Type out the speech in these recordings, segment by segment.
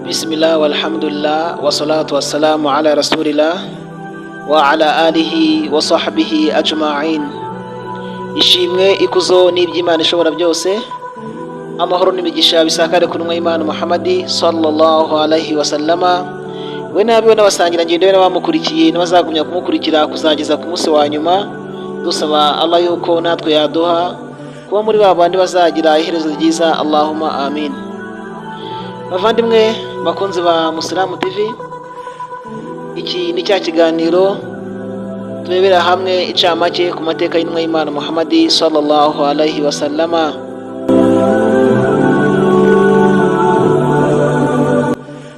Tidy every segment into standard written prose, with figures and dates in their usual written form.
Bismillah walhamdulillah wassalatu wassalamu ala rasulillah wa ala alihi wa sahbihi ajma'in. Ishimwe, ikuzo n'iby'Imana ishobora byose, amahoro n'imigisha bisakare ku ntumwa y'Imana Muhammadi sallallahu alaihi wasallama, we n'abiwe n'abasangirangendo be n'abamukurikiye n'abazagumya kumukurikira kuzageza ku munsi wa nyuma. Dusaba Allah yuko natwe yaduha kuba muri ba bandi bazagira iherezo ryiza, Allahumma amin. Bavandimwe bakunzi ba Musilamu TV, iki ni cya kiganiro turebera hamwe icamake ku mateka y'intumwa y'Imana Muhammadi sallallahu alaihi wasallama.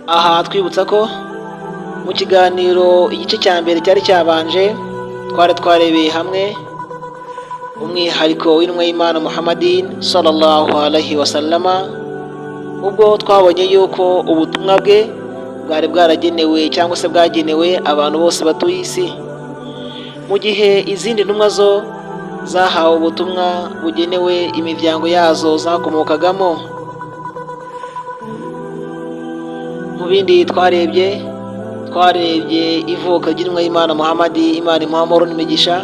Aha twibutsa ko mu kiganiro igice cya mbere cyari cyabanje twari twarebeye hamwe umwihariko w'intumwa y'Imana Muhammadin sallallahu alaihi wasallama, ubwo twabonye yuko ubutumwa bwe bwari bwaragenewe cyangwa se bwagenewe abantu bose batuye isi, mu gihe izindi ntumwa zo zahawe ubutumwa bugenewe imiryango yazo zakomokagamo. Mu bindi twarebye ivuka ry'intumwa y'Imana Muhammadi, Imana imuha amahoro n'imigisha,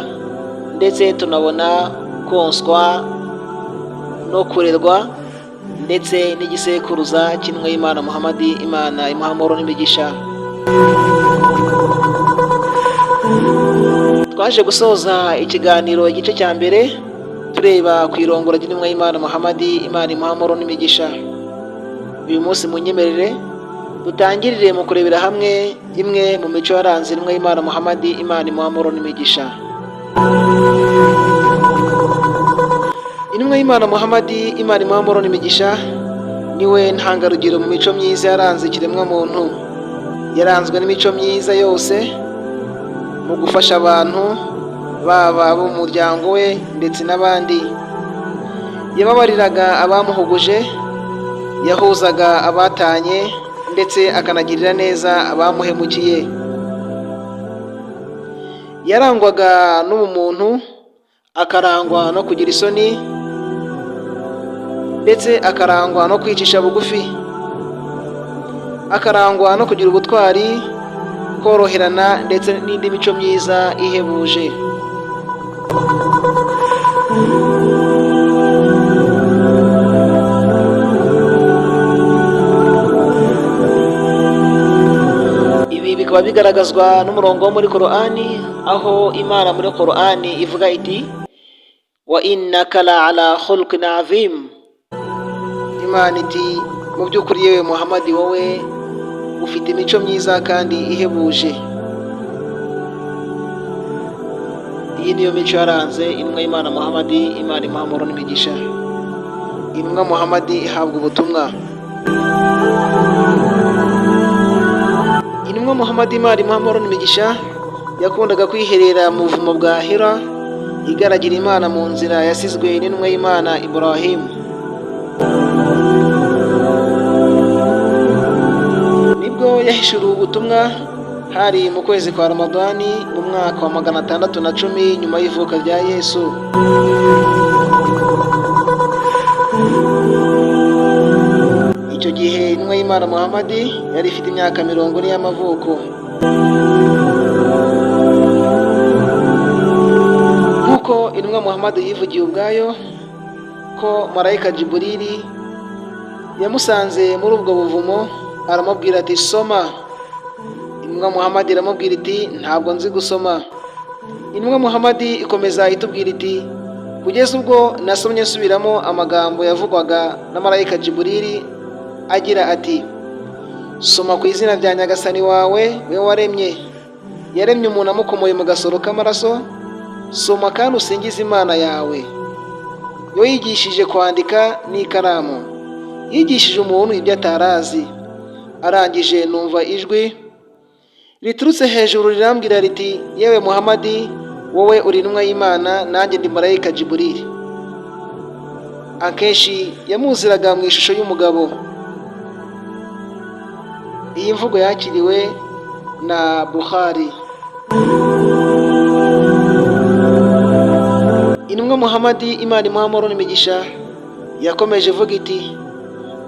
ndetse tunabona konswa no kurerwa ndetse n'igisekuruza cy'intumwa y'Imana Muhammadi, Imana imuha amahoro n'imigisha. Twaje gusoza ikiganiro igice cya mbere tureba ku irongora ry'intumwa y'Imana Muhammadi, Imana imuha amahoro n'imigisha. Uyu munsi munyemerere dutangirire mu kurebera hamwe imwe mu mico yaranze intumwa y'Imana Muhammadi, Imana imuha amahoro n'imigisha. Intumwa y'Imana Muhammadi, Imana imuha amahoro n'imigisha, niwe ntangarugero mu mico myiza yaranze ikiremwamuntu. Yaranzwe n'imico myiza yose mu gufasha abantu, baba abo mu muryango we ndetse n'abandi. Yababariraga abamuhuguje, yahuzaga abatanye, ndetse akanagirira neza abamuhemukiye. Yarangwaga n'ubumuntu, akarangwa no kugira isoni, ndetse akarangwa no kwicisha bugufi, akarangwa no kugira ubutwari, koroherana, ndetse n'indi mico myiza ihebuje. Ibi bikaba bigaragazwa n'umurongo wo muri Korani, aho Imana muri Korani ivuga iti: "Wa innaka la ala khulqin azim." Imana iti: "Mu by'ukuri yewe Muhammadi, wowe ufite imico myiza kandi ihebuje." Iyi niyo mico yaranze intumwa y'Imana Muhammadi, Imana imuha amahoro n'imigisha. Intumwa Muhammadi ihabwa ubutumwa. Intumwa Muhammadi, Imana imuha amahoro n'imigisha, yakundaga kwiherera mu buvumo bwa Hira, igaragira Imana mu nzira yasizwe n'intumwa y'Imana Ibrahim. Nibwo yahishuriwe ubutumwa, hari mu kwezi kwa Ramadani mu mwaka wa 610 nyuma y'ivuka rya Yesu. Icyo gihe intumwa y'Imana Muhammadi yari ifite imyaka 40 y'amavuko. Nk'uko intumwa Muhammadi yivugiye ubwayo ko marayika Jiburili yamusanze muri ubwo buvumo, aramubwira ati: "Soma." Intumwa Muhammadi iramubwira iti: "Ntabwo nzi gusoma." Intumwa Muhammadi ikomeza itubwira iti: "Kugeza ubwo nasomye nsubiramo amagambo yavugwaga na marayika Jiburili agira ati: 'Soma ku izina rya Nyagasani wawe, we waremye, yaremye umuntu amukomoye mu gasoro k'amaraso. Soma kandi usingize Imana yawe, yo yigishije kwandika n'ikaramu, yigishije umuntu ibyo atarazi.' Arangije numva ijwi riturutse hejuru rirambwira riti: 'Yewe Muhamadi, wowe uri intumwa y'Imana, nanjye ndi marayika Jiburili.'" Akenshi yamuziraga mu ishusho y'umugabo. Iyi mvugo yakiriwe na Bukhari. Intumwa Muhamadi, Imana imuha amahoro n'imigisha, Yakomeje ivuga iti: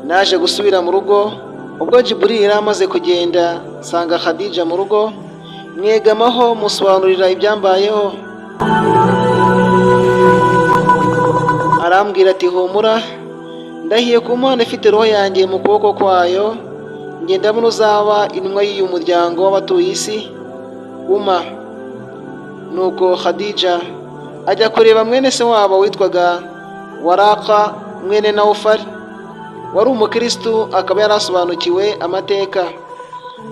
"Naje gusubira mu rugo ubwo Jiburili yari amaze kugenda, nsanga Khadija mu rugo, mwegamaho musobanurira ibyambayeho. Arambwira ati: 'Humura, ndahiye ku Mana ifite roho yanjye mu kuboko kwayo, njye ndabona uzaba intumwa y'uyu muryango w'abatuye isi uma.'" Nuko Khadija ajya kureba mwene se wabo witwaga Waraka mwene Nawufali, wari umukristu akaba yarasobanukiwe amateka,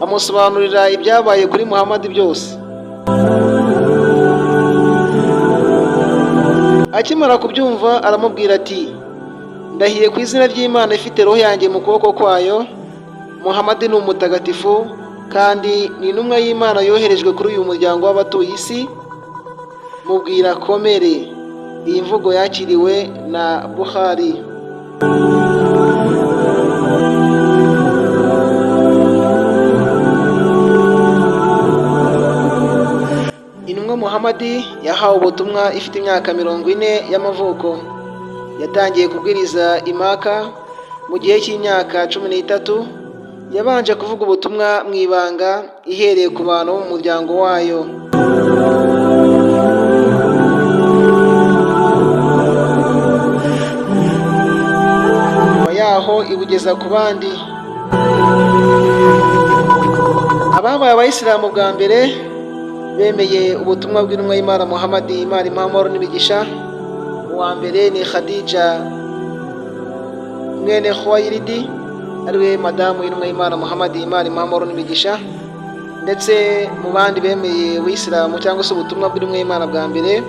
amusobanurira ibyabaye kuri Muhammad byose. Akimara kubyumva aramubwira ati: "Ndahiye ku izina ry'Imana ifite roho yanjye mu kuboko kwayo, Muhammad ni umutagatifu kandi ni intumwa y'Imana yoherejwe kuri uyu muryango w'abatuye isi." Mubwira komere. Iyi mvugo yakiriwe na Bukhari. Intumwa Muhammad yahawe ubutumwa ifite imyaka 40 y'amavuko. Yatangiye kubwiriza i Maka mu gihe cy'imyaka 13. Yabanje kuvuga ubutumwa mu ibanga, ihereye ku bantu bo mu muryango wayo. Nyuma yaho ibugeza ku bandi. Ababaye abayisilamu bwa mbere bemeye ubutumwa bw'intumwa y'Imana Muhammad, Imana imuhe amahoro n'imigisha, uwa mbere ni Khadija mwene Khuwaylid, ariwe madamu w'intumwa y'Imana Muhammad, Imana imuhe amahoro n'imigisha. Ndetse mu bandi bemeye ubuyisilamu cyangwa se ubutumwa bw'intumwa y'Imana bwa mbere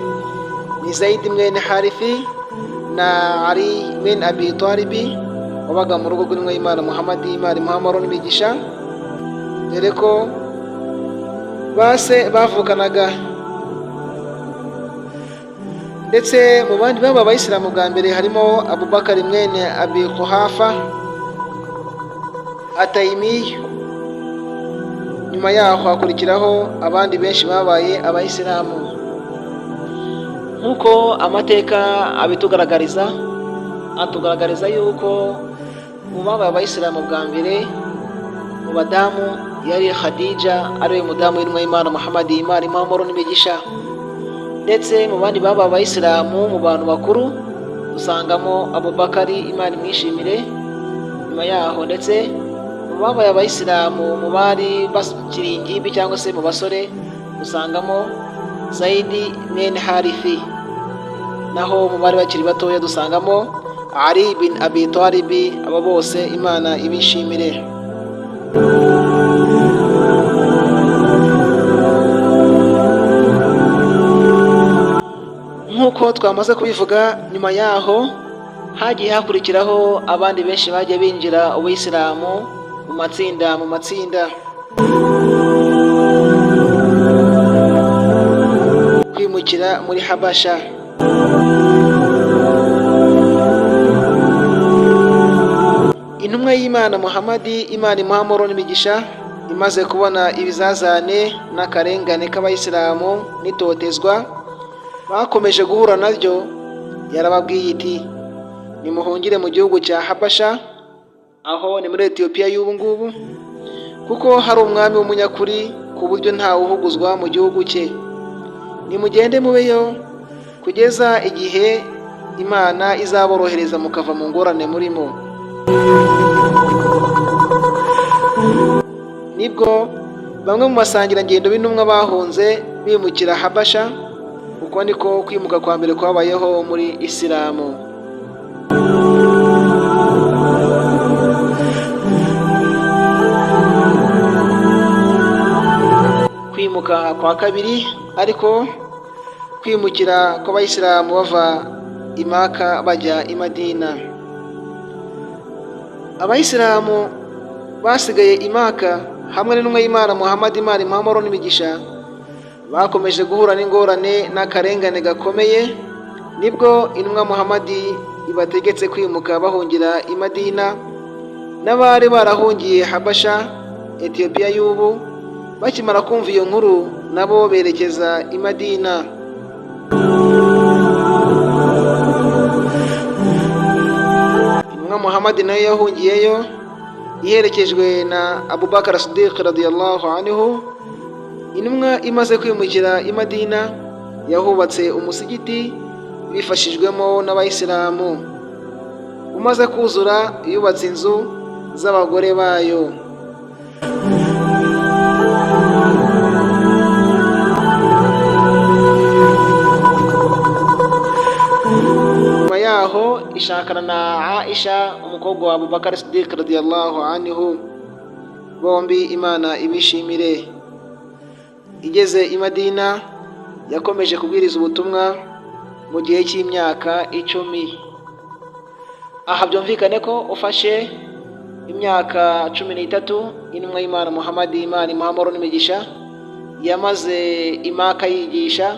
ni Zaidi mwene Harithi na Ali mwene Abi Talibi, wabaga mu rugo rw'intumwa y'Imana Muhammad, Imana imuhe amahoro n'imigisha, dore ko base bavukanaga. Ndetse mu bandi baba abayisilamu bwa mbere harimo Abubakar mwene Abi Quhafa Atayimiyu. Nyuma yaho hakurikiraho abandi benshi babaye abayisilamu. Nk'uko amateka abitugaragariza, atugaragariza yuko mu babaye abayisilamu bwa mbere mu badamu yari Khadija, ariwe mudamu w'intumwa y'Imana Muhammad, Imana imuhe amahoro n'imigisha. Ndetse mu bandi babaye abayisilamu mu bantu bakuru dusangamo Abubakari, Imana imwishimire. Nyuma yaho ndetse mu babaye abayisilamu mu bari bakiri ingimbi cyangwa se mu basore dusangamo Zaidi mwene Harithi, naho mu bari bakiri batoya dusangamo Ali bin Abi Talib. Abo bose Imana ibishimire. Nk'uko twamaze kubivuga, nyuma yaho hagiye hakurikiraho abandi benshi bagiye binjira ubuyisilamu mu matsinda mu matsinda. Kwimukira muri Habasha. Intumwa y'Imana Muhammad, Imana imuhe amahoro n'imigisha, imaze kubona ibizazane n'akarengane k'abayisilamu n'itotezwa bakomeje guhura naryo, yarababwiye iti: "Nimuhungire mu gihugu cya Habasha," aho ni muri Etiyopiya y'ubu ngubu, "kuko hari umwami w'umunyakuri ku buryo ntawe uhuguzwa mu gihugu cye. Nimugende mubeyo kugeza igihe Imana izaborohereza mukava mu ngorane murimo." Nibwo bamwe mu basangirangendo b'intumwa bahunze bimukira Habasha. Uko niko kwimuka kwa mbere kwabayeho muri Isilamu. Kwimuka kwa kabiri, ariko kwimukira kw'abayisilamu bava i Maka bajya i Madina. Abayisilamu basigaye i Maka hamwe n'intumwa y'Imana Muhammad, Imana imuhe amahoro n'imigisha, bakomeje guhura n'ingorane n'akarengane gakomeye. Nibwo intumwa Muhammad ibategetse kwimuka bahungira i Madina. N'abari barahungiye Habasha, Etiyopiya y'ubu, bakimara kumva iyo nkuru nabo berekeza i Madina. Intumwa Muhammad nayo yahungiyeyo iherekejwe na Abubakar Sidiq radiyallahu anhu. Intumwa imaze kwimukira i Madina yahubatse umusigiti bifashijwemo n'abayisilamu. Umaze kuzura, yubatse inzu z'abagore bayo. Nyuma yaho ishakana na Aisha, umukobwa wa Abubakar Sidiq radiyallahu anhu, bombi Imana ibishimire. Igeze i Madina yakomeje kubwiriza ubutumwa mu gihe cy'imyaka 10. Aha byumvikane ko ufashe imyaka 13 intumwa y'Imana Muhammad, Imana imuhe amahoro n'imigisha, yamaze i Maka yigisha,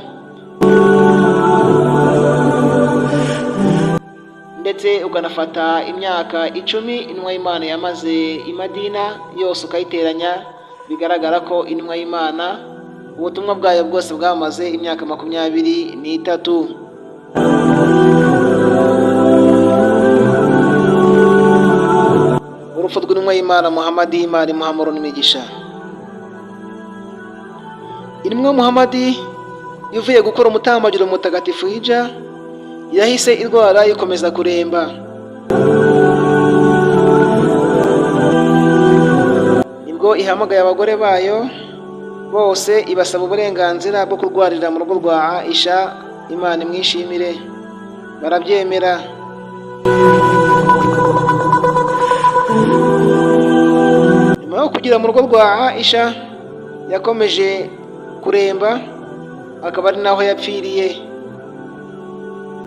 ndetse ukanafata imyaka 10 intumwa y'Imana yamaze i Madina yose ukayiteranya, bigaragara ko intumwa y'Imana ubutumwa bwayo bwose bwamaze imyaka 23. Urupfu rw'intumwa y'Imana Muhammad, Imana imuhe amahoro n'imigisha. Intumwa Muhammad ivuye gukora umutambagiro mutagatifu Hija, yahise irwara ikomeza kuremba. Nibwo ihamagaye abagore bayo bose, ibasaba uburenganzira bwo kurwarira mu rugo rwa Aisha, Imana imwishimire, barabyemera. Nyuma yo kugera mu rugo rwa Aisha yakomeje kuremba, akaba ari naho yapfiriye,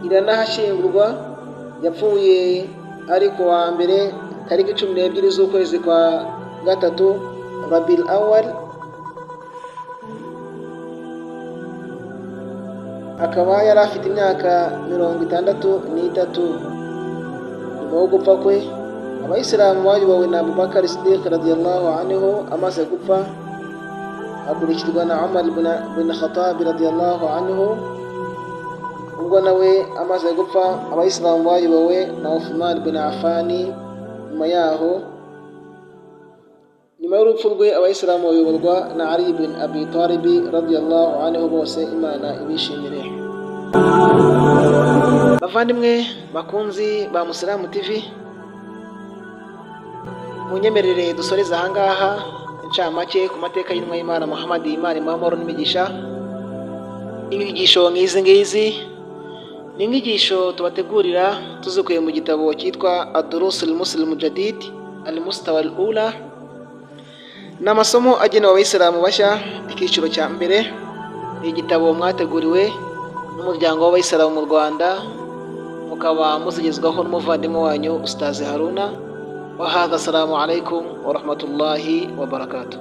iranahashyingurwa. Yapfuye ari ku wa mbere tariki 12 z'ukwezi kwa gatatu, Rabil Awal, akaba yari afite imyaka 63. Nyuma yo gupfa kwe, abayisilamu bayobowe na Abubakar Sidiq radiyallahu anhu. Amaze gupfa akurikirwa na Umar bin Khattab radiyallahu anhu. Ubwo nawe amaze gupfa, abayisilamu bayobowe na Uthman bin Affan. Nyuma yaho, nyuma y'urupfu rwe, abayisilamu bayoborwa na Ali bin Abi Talib radiyallahu anhu, bose Imana ibishimire. Bavandimwe bakunzi ba Musilamu TV, munyemerere dusoreze ahangaha incamake ku mateka y'intumwa y'Imana Muhammad, Imana imuhe amahoro n'imigisha. Inyigisho nk'izi ngizi ni inyigisho tubategurira tuzikuye mu gitabo cyitwa Adurusul Muslim Jadid al Mustawa al Ula. Ni amasomo agenewe abayisilamu bashya, icyiciro cya mbere. Ni igitabo mwateguriwe n'umuryango w'abayisilamu mu Rwanda, mukaba muzigezwaho n'umuvandimwe wanyu Ustazi Haruna. Wa hadha, assalamu alaikum wa rahmatullahi wa barakatuh.